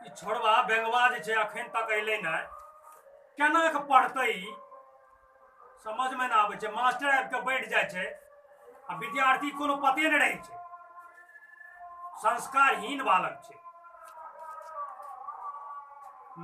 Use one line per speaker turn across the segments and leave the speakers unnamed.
ई छोड़वा बेंगवा जे छै अखन तक अयलै नहि, केना के पढ़तै ई समझमे नहि आबै छै। मास्टर आबि कऽ बैठ जाइ छै आ विद्यार्थी कोनो पते नहि रहै छै। संस्कारहीन बालक छै।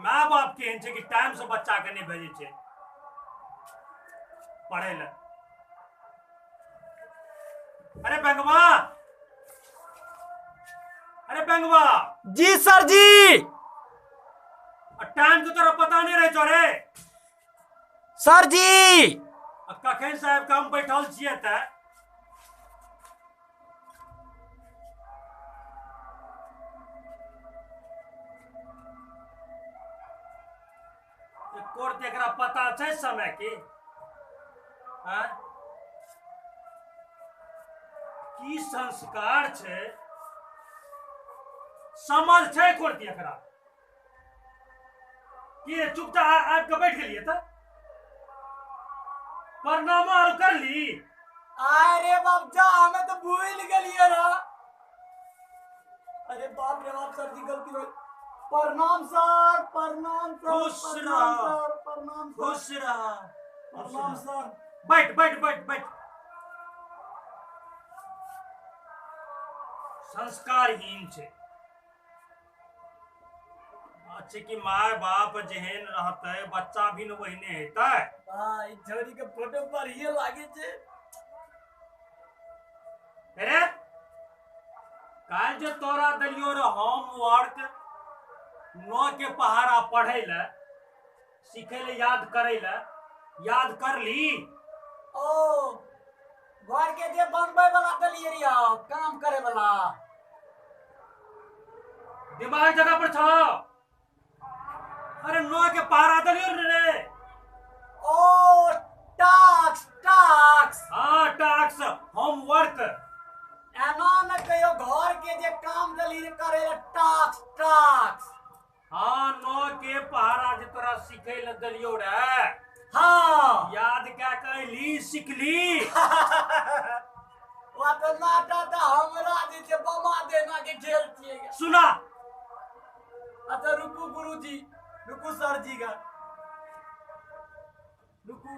माय बाप केहन छै कि टाइम से बच्चा के नहि भेजै छै पढ़ै लए। अरे बेंगवा, अरे बेंगवा।
जी सर जी।
टाइम के तोरा पता नहीं रहे छौ रे।
सर जी।
आ कखन साहब के हम बैठल छियै तऽ एको रत्ती एकरा पता छै समय के? आँय? की संस्कार छै, समझ छै एको रत्ती एकरा? की चुपचाप आबि कऽ बैठ गेलियै तऽ प्रणाम आर कर ली?
अरे बाप जा, हमें तो भूल गेलियै रे। अरे बाप रे बाप, सर जी गलती हो। प्रणाम सर, प्रणाम सर।
खुश
प्रणाम
रह।
सर, प्रणाम सर।
खुश रह।
प्रणाम सर।
बैठ बैठ बैठ बैठ। संस्कारहीन छै। अच्छा कि my बाप जेहन रहतै बच्चा भी न ओहने हेतै।
भाई छोरी के फोटो बढ़िया लागे छै।
अरे काल्हि जे तोरा देलियो रे होमवर्क 9 के पहाड़ा पढ़ै लए, सीखै लए, याद करै लए, याद कर ली?
ओ घर के जे बनबै वाला देलियै रे, काम करे वाला।
दिमाग जगह पर छौ? अरे 9 के पहाड़ा देलियो रे।
ओ टाक्स टाक्स।
हाँ टाक्स होमवर्क।
एना न कहियो, घर के जे काम देली रे करे ला टाक्स टाक्स।
हाँ 9 के पहाड़ा जे तोरा सीखै लए देलियो रे।
हाँ।
याद कए के अयली, सिखली?
वा तो नाटा तऽ हमरा जे छै बमा देना के खेल छियै।
सुना।
अच्छा रुकू गुरुजी, रुकू सर जी का, रुकू।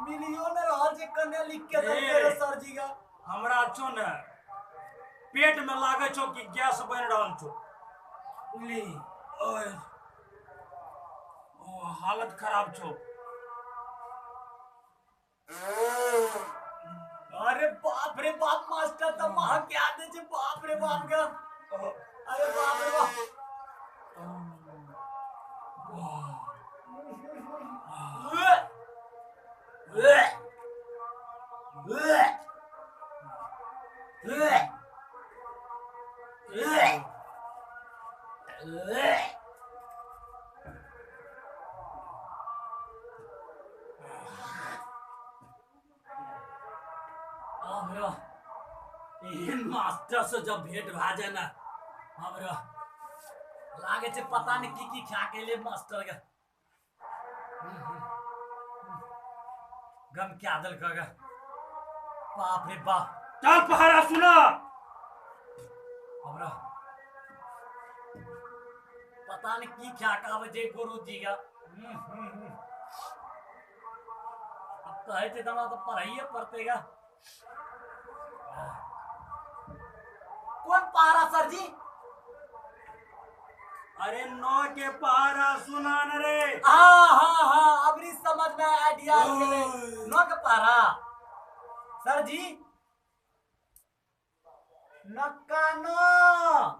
मिलियो ने रहल छै कने लिख के देलकै रे सर जी का।
हमरा छौ ने पेट में लागै छौ कि गैस बनि रहल छौ। ली ओए ओ हालत खराब छौ।
अरे बाप रे बाप, मास्टर तऽ महक के आदे छै। बाप रे बाप का, अरे बाप रे बाप। हमरा एहन मास्टर से जब भेंट भए जाए ना, हमरा लागे छै पता नहीं की की खा के ले मास्टर के। गम क्या देलक गे। बाप रे बाप।
चल पहाड़ा सुना।
हमरा पता नहीं की खा के आबै छै गुरुजी का। अब कहै छै तऽ हमरा तऽ पढ़ाइए पड़तै गा। कौन पहाड़ा सर जी?
अरे 9 के पहाड़ा सुना न रे।
हाँ हाँ हाँ, अबरी समझ में आइडिया आ गेलै। 9 के पहाड़ा सर जी। नक्का नौ।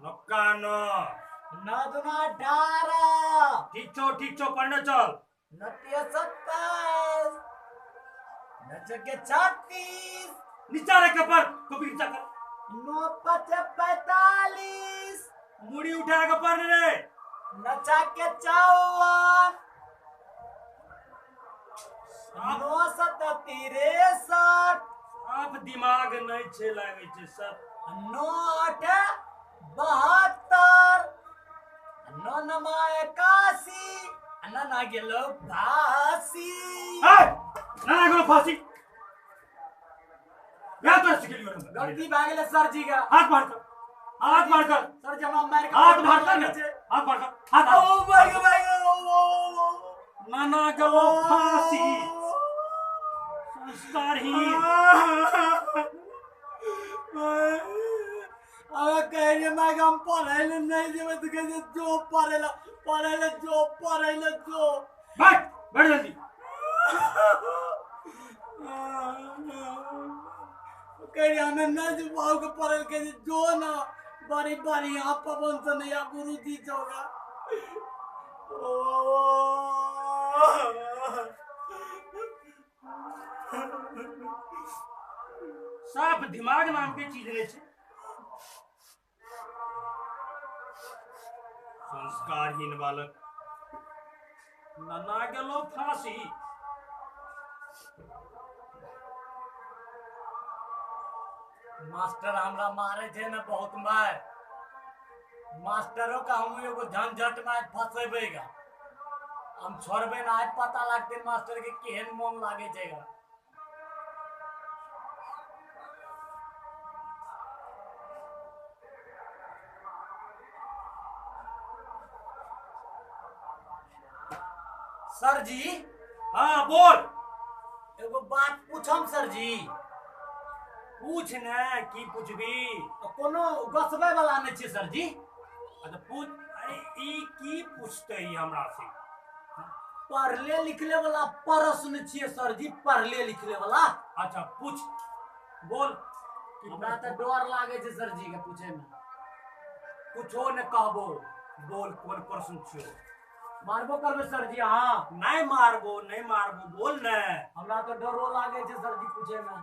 नक्का नौ।
9 दूना 18।
ठीक छौ, ठीक छौ, पढ़ने चल।
9 27। 9 के 36।
नीचा रख के पढ़, कॉपी नीचा कर।
9 5 45।
मुड़ी उठा के पढ़ रे।
9 के 54। 9 7 63।
आप दिमाग नहीं छे लागे छै सब।
9 8 72। 9 9 81। 9 ना गेलो फांसी।
ए, ना गेलो फांसी। या तोरा सिखेलियो रे।
गलती भए गेलै सर जी के।
हाथ बाहर कर, हाथ बाहर कर।
सर जी हमरा मारि के
हाथ बाहर कर ने, हाथ बाहर कर, हाथ।
ओ my my ओ
नाना गलो फांसी, संस्कारहीन।
अरे कह रही मैं हम पढ़े ले नहीं जेबै तऽ कहै छै जो पढ़े ला, पढ़े ले जो, पढ़े ले जो।
बैठ बैठ जल्दी।
कह रही हमें नहीं जो बाबू के पढ़े ले, कहै छै जो ना बड़ी बढ़िया पवन से नया गुरु जी होगा। ओ
साफ दिमाग नाम के चीज नहीं छै। संस्कारहीन बालक, नन्ना गेलो फांसी।
मास्टर हमरा मारे छै ने बहुत मार। मास्टरो का हम एगो झंझट में फंसेबै गा, हम छोड़बै ना। आज पता लगते मास्टर के केहन मोन लागे छै गा। सर जी।
हाँ बोल।
एगो बात पूछम सर जी।
पूछ ने, की पूछबी?
कोनो गसबै वाला नहि छै सर जी।
अच्छा पूछ। अरे ई की पूछते ई हमरा से?
पढ़ले लिखले वाला प्रश्न छियै सर जी, पढ़ले लिखले वाला।
अच्छा पूछ, बोल।
हमरा तऽ डर लागे छै सर जी के पूछे में।
कुछो ने कहबो, बोल कोन प्रश्न छियो।
मारबो करबै सर जी अहाँ?
नहीं मारबो, नहीं मारबो, बोल ने।
हमरा तऽ डरो लागे छै सर जी पूछे में।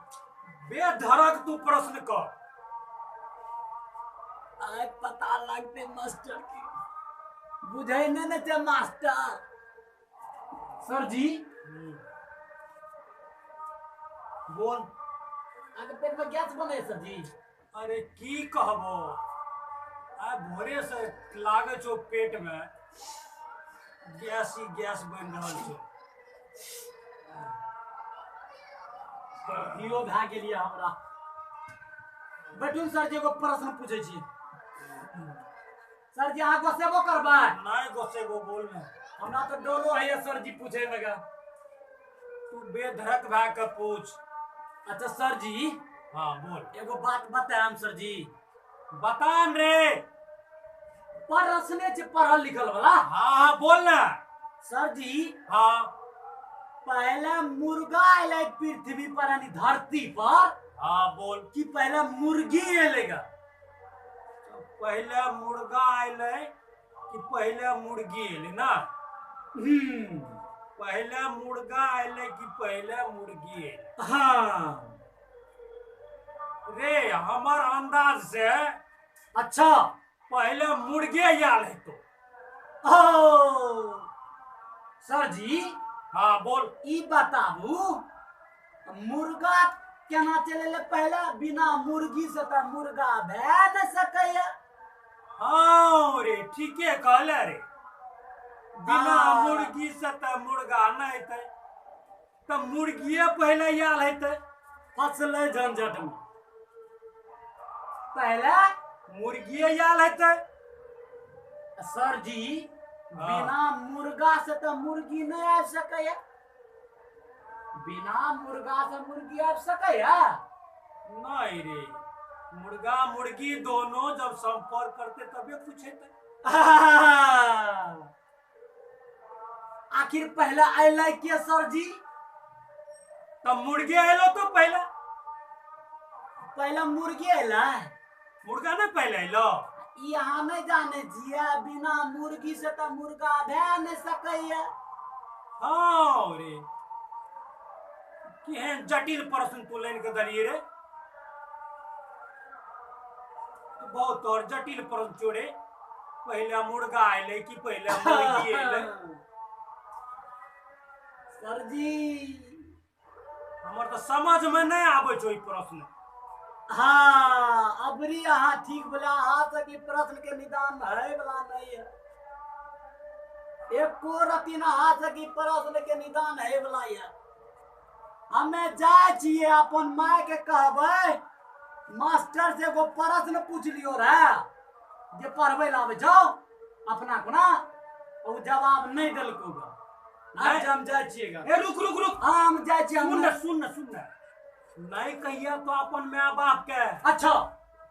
बेधड़क तू प्रश्न कर।
आइ पता लगते मास्टर के, बुझै नहि ने छै मास्टर। सर जी
बोल।
अहाँके पेट में गैस बनै सर जी?
अरे की कहबो, आइ भोरे से लागे छौ पेट में गैस ही गैस बनि रहल छौ।
इहो भए गेलियै हमरा। बैठू सर जी, एगो प्रश्न पूछै छी सर जी। अहाँ गोसेबो करबै?
नहीं गोसेबो, बोल ने।
हमरा तऽ डरो होइए सर जी पूछे में गा।
तू बेधड़क भए के पूछ।
अच्छा सर जी।
हाँ बोल।
एगो बात बतायब सर जी?
बतान रे।
प्रश्ने छै पढ़ल लिखल वाला।
हाँ हाँ बोल ना।
सर जी।
हाँ।
पहले मुर्गा एलै पृथ्वी पर यानी धरती पर।
हाँ बोल।
कि पहले मुर्गी एलै गा?
पहले मुर्गा एलै कि पहले मुर्गी एलै ना? पहले मुर्गा एलै कि पहले मुर्गी एलै?
हाँ
रे हमर अंदाज से।
अच्छा।
पहले मुर्गे आयल हेतो।
ओ सर जी।
हाँ बोल।
ई बताबू मुर्गा केना चलेलै पहले? बिना मुर्गी से तऽ मुर्गा भए नहि सकैया।
हाँ रे ठीके कहले रे, बिना मुर्गी से तऽ मुर्गा नहि हेतै, तऽ मुर्गिए पहले आयल हेतै।
फसलै झंझट में। पहले
मुर्गिए आयल हेतै।
सर जी बिना मुर्गा से तऽ मुर्गी नहि आबि सकैया। बिना मुर्गा से मुर्गी आबि सकैया?
नहीं रे, मुर्गा मुर्गी दोनों जब संपर्क करते तबे कुछ हेतै।
आखिर पहले अयलै के सर जी?
तब मुर्गी अयलो तो पहले।
पहले मुर्गी अयलै?
मुर्गा नहीं पहले अयलो।
ई अहाँ नहि जानै छियै, बिना मुर्गी से तऽ मुर्गा भए नहि सकैया।
हाँ रे केहन जटिल प्रश्न तू लानि के देलियै रे, तू बहुत और जटिल प्रश्न छोड़े। पहले मुर्गा अयलै कि पहले मुर्गी अयलै?
सर जी
हमर तऽ समझ में नहि आबै छौ ई प्रश्न।
हाँ अबरी अहाँ ठीक बोला, अहाँ से प्रश्न के निदान है वाला नहीं है। एको रति ना अहाँ से प्रश्न के निदान है वाला है। हमे जाइ छियै अपन माय के कहबै मास्टर से एगो प्रश्न पूछ लियो रहे जे पढ़बै लए आबै छौ अपना कोना, ओ जवाब नहि देलको ग। आज हम जाइ छियै ग।
ए रुक रुक रुक,
हाँ, हम जाइ छियै।
सुन न सुन न सुन न, नहीं कहिया तो अपन माय बाप के।
अच्छा।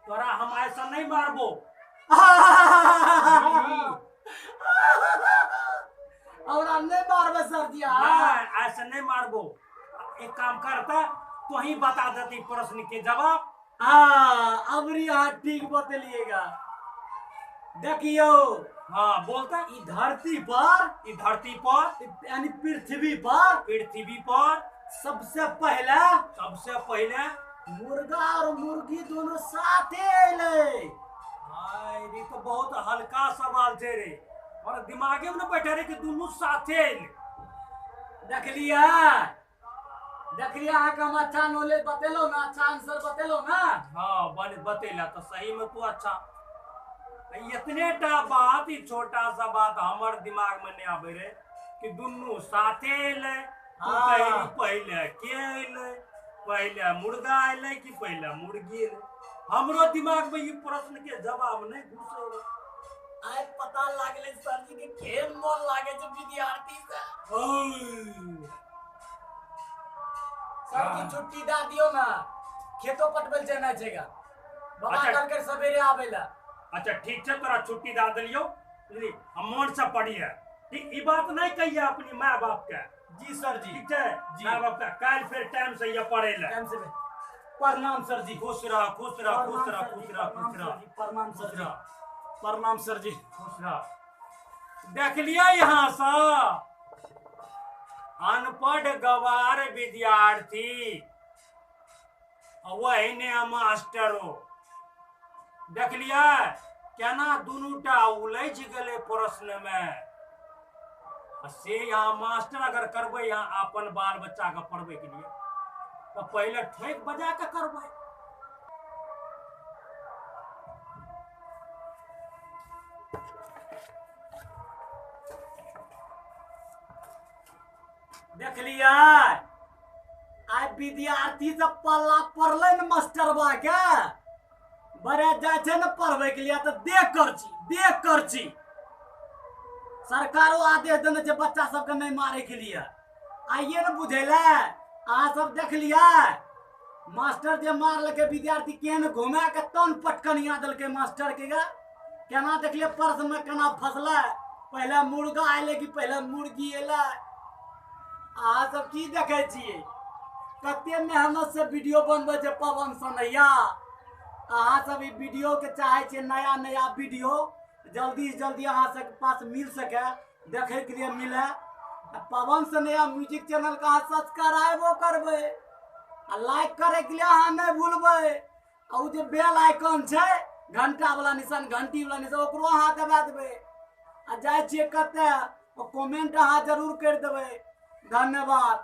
तोरा हम ऐसा नहीं मारबो।
और हम नहीं मारबे सर जी।
नहीं, ऐसा नहीं मारबो। एक काम करता तो ही बता देती प्रश्न के जवाब।
हाँ, अबरी हाँ ठीक बतलिएगा। देखियो।
हाँ बोलता।
ई धरती पर,
ई धरती पर
यानी पृथ्वी पर,
पृथ्वी पर
सबसे पहले,
सबसे पहले
मुर्गा और मुर्गी दोनों साथे अयलै।
हाय रे, तो बहुत हल्का सवाल छै रे, और दिमागे में न बैठे रे कि दोनों साथे अयलै।
देखलियै, देखलियै अहाँके हम अच्छा नॉलेज बतेलहुँ ना, अच्छा आंसर बतेलहुँ ना।
हाँ बतेला तो सही में तू अच्छा। इतने टा बात, ई छोटा सा बात हमर दिमाग में नहीं आबे रे कि दुनू साथे अयलै। तू कही पहले के अयलै, पहले मुर्गा अयलै कि पहले मुर्गी अयलै? हमरो दिमाग में ई प्रश्न के जवाब नहीं घुसै रे।
आइ पता लागलै सर जी के केहन मोन लागे छै विद्यार्थी से। सर जी छुट्टी दे दियो ना, खेतो पटबै जेना छै गा। बाबा कल कर सवेरे आबै ला।
अच्छा ठीक छै, तोरा छुट्टी दे देलियौ, बुझली? हम मन से पढ़िए, ठीक? ई बात नहीं कहिए अपनी माय बाप के।
जी सर जी।
ठीक छै, माय बाप के काल्हि फेर टाइम से ये पढ़ै ला।
टाइम से। प्रणाम सर जी।
खुश रह, खुश रह, खुश रह, खुश रह, खुश रह।
प्रणाम सर जी। प्रणाम सर जी।
खुश रह। देखलियै यहाँ से अनपढ़ गवार विद्यार्थी वही मास्टरो। देखलियै केना दुनूटा उलझि गेलै प्रश्न में। से यहाँ मास्टर अगर करबै यहाँ अपन बाल बच्चा के पढ़बै के लिए तो पहले ठोक बजा के करबै।
देखलियै आइ विद्यार्थी सब पल्ला पड़लै ने मास्टरबा के, बड़े जाइ छै ने पढ़बै के लिए तऽ देख कर छी, देख कर छी। सरकारो आदेश देने छै बच्चा सबके नहीं मारे के लिए। आइए ने बुझेलै अहाँ सब। देखलियै मास्टर जे मारलकै विद्यार्थी केहन घुमा के तन पटकनिया देलकै मास्टर के गा। केना देखलियै प्रश्न में केना फसलै, पहले मुर्गा अयलै कि पहले मुर्गी अयलै? अहाँ सब की देखै छियै? कते मेहनत से वीडियो बनबै छै पवन सनैया। अहाँ सब ई वीडियो के चाहै छियै नया नया वीडियो जल्दी से जल्दी अहाँ सबके पास मिल सके, देखै के लिए मिले। पवन सनैया म्यूजिक चैनल के अहाँ सब्सक्राइबो करबै आ लाइक करे के लिए अहाँ नहीं भूलबै। आ उ जे बेल आइकन छै, घंटा वाला निशान, घंटी वाला निशान, ओकरो अहाँ दबा देबै। आ जाइ छियै कतऽ, कमेंट अहाँ जरूर करि देबै। धन्यवाद।